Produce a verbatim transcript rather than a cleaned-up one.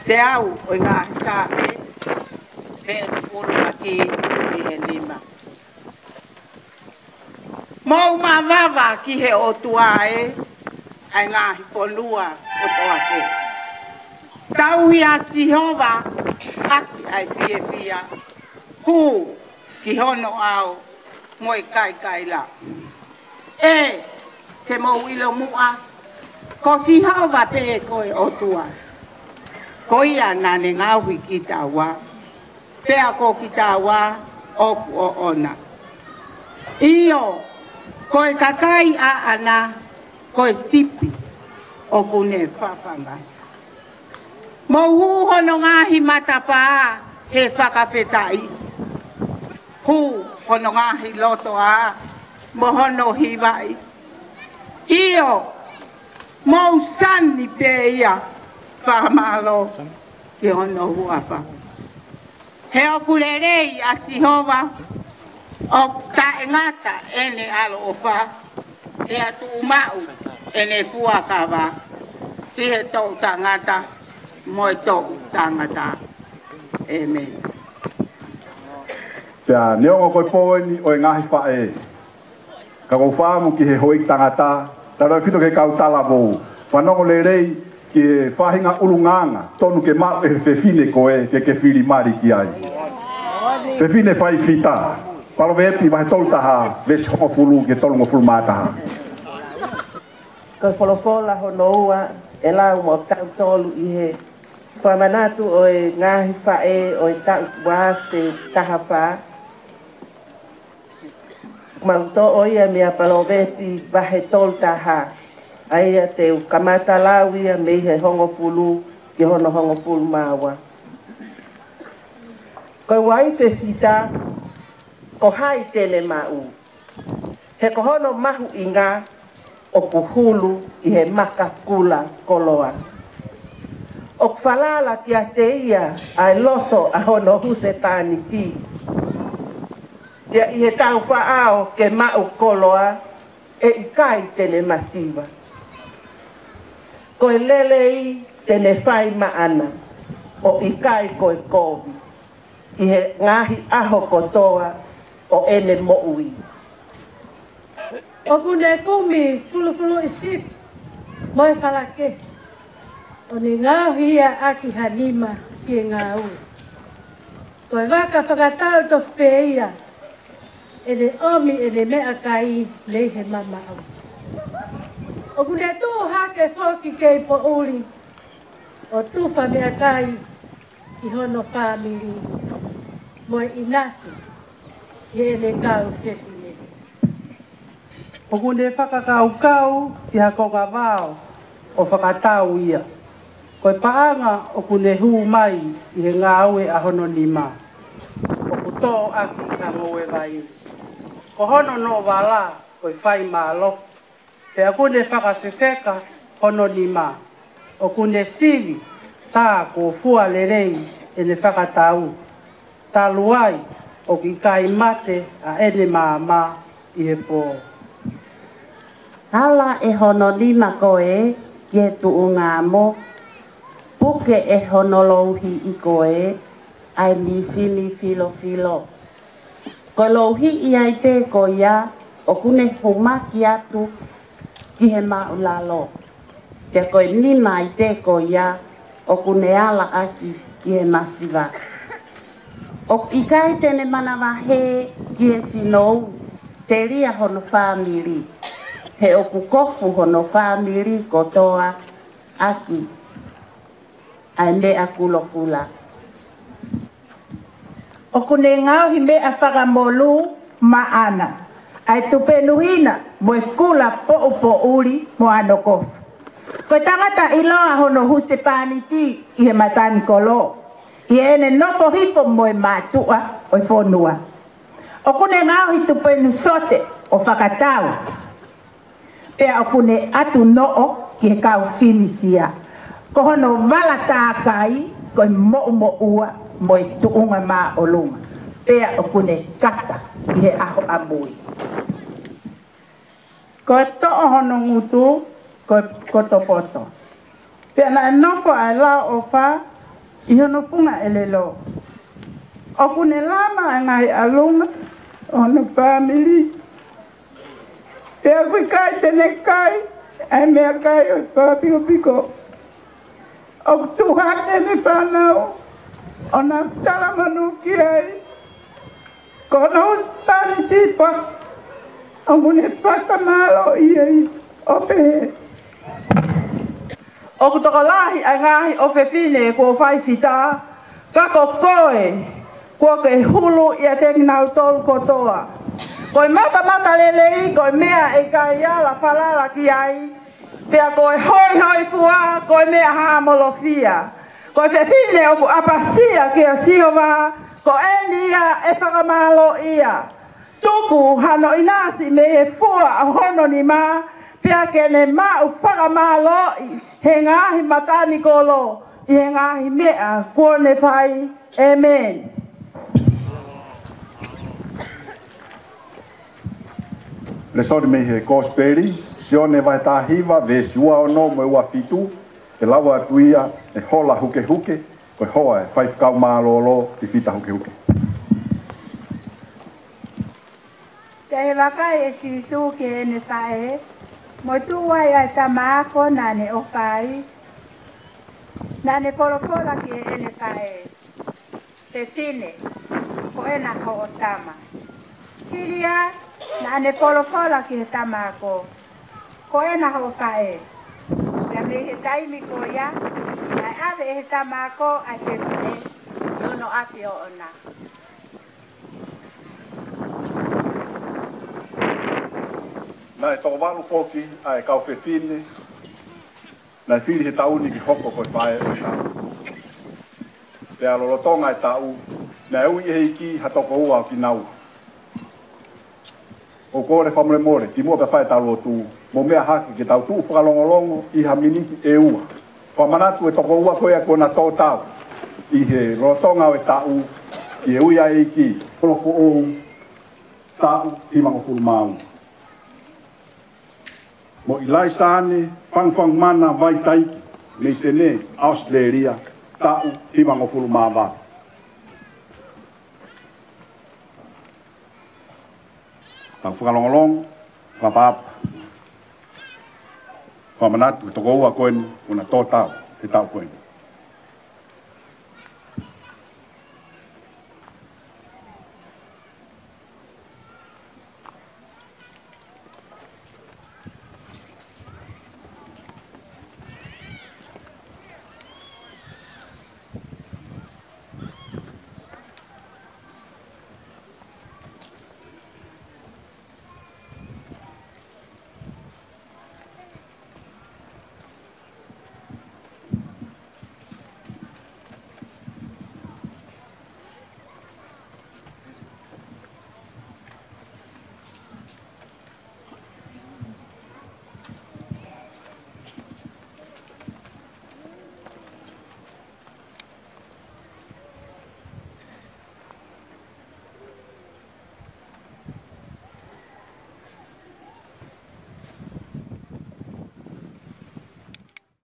teau ʻo e ngaahi Saame, veesi ʻuluaki ki he nima. Mou mavava ki he ʻOtua ē, ʻa e ngaahi fonua kotoa pē. Tauhi ʻa Sihova ʻaki ʻa e fiefia, hū ki hono ʻao mo e kaikaila. ʻE, ke mou ʻilo muʻa, ko Sihova pē ko e ʻOtua. Ko ia naʻa ne ngaohi kitaua, pea ko kitaua ʻoku ʻoʻona. ʻIo, ko e kakai ʻaʻana, ko e sipi ʻoku ne fafanga. Mou hū hono ngaahi matapā he fakafetaʻi. Hū hono ngaahi lotoa mo hono hivaʻi. ʻIo, mou sani pē ia, fakamālō ki hono huafa. He ʻoku lelei ʻa Sihova, ʻoku taʻengata ʻene ʻaloʻofa, pea tuʻumaʻu ʻene fuakava ki he toʻutangata mo e toʻutangata. ʻĒmeni. Pea neongo ko e pō eni ʻo e ngaahi faʻē, ka ʻoku ou fakaʻamu ki he houʻeiki tangata, tautautefito ki he kau talavou, fanongo lelei ki he faʻahinga ʻulungaanga totonu ke maʻu ʻe he fefine ko ē ke ke fili mali ki ai. Fefine faifita, Palōveepi vahe tolu taha, veesi hongofulu ki he tolungofulu mā taha. Ko e folofola hono ua ʻe lau mo tautolu ʻi he fakamanatu ʻo e ngaahi faʻē ʻo e taʻu ua afe taha fā. Mau toʻo ia mei a Palōveepi vahe tolu taha, ʻa ia te u kamata lau ia mei he hongofulu ki hono hongofulu mā ua. Ko e uaifi fita, ko hai te ne maʻu? He ko hono mahuʻinga ʻoku hulu ʻi he maka kula koloa. ʻOku falala kiate ia ʻa e loto ʻa hono husepāniti. Pea ʻi he tau faʻao ke maʻu koloa, ʻe ʻikai te ne masiva. Ko e lelei te ne fai maʻana, ʻo ʻikai ko e kovi, ʻi he ngaahi ʻaho kotoa ʻo ʻene moʻui. ʻOku ne kumi fulufuluʻi sipi mo e falakesi, ʻo ne ngaohi ia ʻaki ha nima ki he ngāue. Ko e vaka fakatau tofu pē ia, ʻe ne ʻomi ʻene meʻakai mei he mamaʻo. ʻOku ne tuʻu hake foki kei poʻuli, ʻo tufa meʻakai ki hono fāmili, mo e ʻinasi ki heʻene kau fefine. ʻOku ne fakakaukau ki ha konga vao ʻo fakatau ia. Ko e paʻanga ʻoku ne hū mai ʻi he ngāue ʻa hono nima, ʻoku toʻo ʻaki ha ngoue vaine. Ko hono noʻovala ko e fai mālohi, pea ʻoku ne fakafefeka hono nima. ʻOku ne sivi, tā kuo fua lelei ʻene fakatau. Talu ai ʻoku ʻikai mate ʻa ʻene maama ʻi he pō. Ala ʻe hono nima ko ē ki he tuʻunga amo, puke ʻe hono louhiʻi ko ē ʻa e mīsini filofilo. Ko e louhiʻi ai pē ko ia ʻoku ne humaki atu ki he māʻulalo. Pea ko e nima ai pē ko ia ʻoku ne ala ʻaki ki he masiva. ʻOku ʻikai te ne manavahē ki he sinou, telia hono fāmili. He ʻoku kofu hono fāmili kotoa ʻaki ʻa e meʻa kulokula. ʻOku ne ngaohi meʻa fakamolū maʻana, ʻa e tupenu hina mo e kula poʻupoʻuli mo hono kofu. Ko e tangata ʻiloa hono husepāniti ʻi he matanikolo, ʻi heʻene nofo hifo mo e mātuʻa ʻo e fonua. ʻOku ne ngaohi tupenu sote ʻo fakatau, pea ʻoku ne ʻatu noʻo ki he kau Finisia. Ko hono vala tākai ko e moʻumoʻua mo e tuʻunga māʻolunga, pea ʻoku ne kata ʻi he ʻaho ʻamui. Ko e toʻo hono ngutu ko e kotopoto, pea naʻe nofo ʻa e lao ʻofa ʻi hono funga ʻelelo. ʻOku ne lama ʻa e ngaahi ʻalunga ʻo hono fāmili. Pea ʻoku ʻikai te ne kai ʻa e meʻakai ʻo e fakapikopiko. ʻOku tuʻu hake ʻene fānau ʻo na talamonū ki ai. Ko hono husepāniti ʻoku ne fakamālō ai ʻo pehē: ʻOku tokolahi ʻa e ngaahi ʻofefine kuo fai fita, ka ko koe kuo ke hulu ʻiate kinautolu kotoa. Ko e matamatalelei ko e meʻa ʻe ʻikai ala falala ki ai, pea ko e hoihoifua ko e meʻa hāmolofia. Ko e fefine ʻoku ʻapasia kia Sihova, ko eni ia ʻe fakamālō ia. Tuku hano ʻinasi mei he fua ʻo hono nima, pea ke ne maʻu fakamālō ʻi he ngaahi matanikolo ʻi he ngaahi meʻa kuo ne fai. ʻĒmeni. Lēsoni mei he Kosipeli, Sione vahe taha hiva, veesi ua ono mo e ua fitu, ʻe lau atu ia ʻe Hola Hukehuke, ko e hoa ʻo e faifekau mālōlō, Fifita Hukehuke. Pea ʻi he vakai ʻe Sīsū ki heʻene faʻē, mo tuʻu ai ʻa e tama ako naʻa ne ʻofa ai, naʻa ne folofola ki heʻene faʻē: Fefine, ko ena hoʻo tama. Hili ia, naʻa ne folofola ki he tama ako: Ko ena hoʻo faʻē. Pea mei he taimi ko ia, naʻe ʻave ʻe he tama ako ʻa e fefine ki hono ʻapi ʻoʻona. Naʻe toko valu foki ʻa e kau fefine naʻe fili he taʻu ni ke hoko ko e faʻē ʻo e tama. Pea lolotonga e taʻu, naʻe ui ʻe he ʻEiki ha toko ua ʻo kinaua. ʻOku ou kole fakamolemole, kimuʻa pea fai ʻetau lotu, mou meʻa hake ke tau tuʻu fakalongolongo ʻi ha miniti ʻe ua. Fakamanatu e toko ua ko ia kuo na tō tau ʻi he lolotonga ʻo e taʻu, ʻi he ui ʻa e ʻEiki. Kolofoʻou, taʻu hivangofulu mā ua. Mo ʻIlaisaane Fangufangumana Vaitaiki mei Senē, ʻAositelēlia, taʻu hivangofulu mā valu. Tau fakalongolongo, fakaʻapaʻapa. Fakamanatu e toko ua ko eni kuo na tō tau he taʻu ko eni.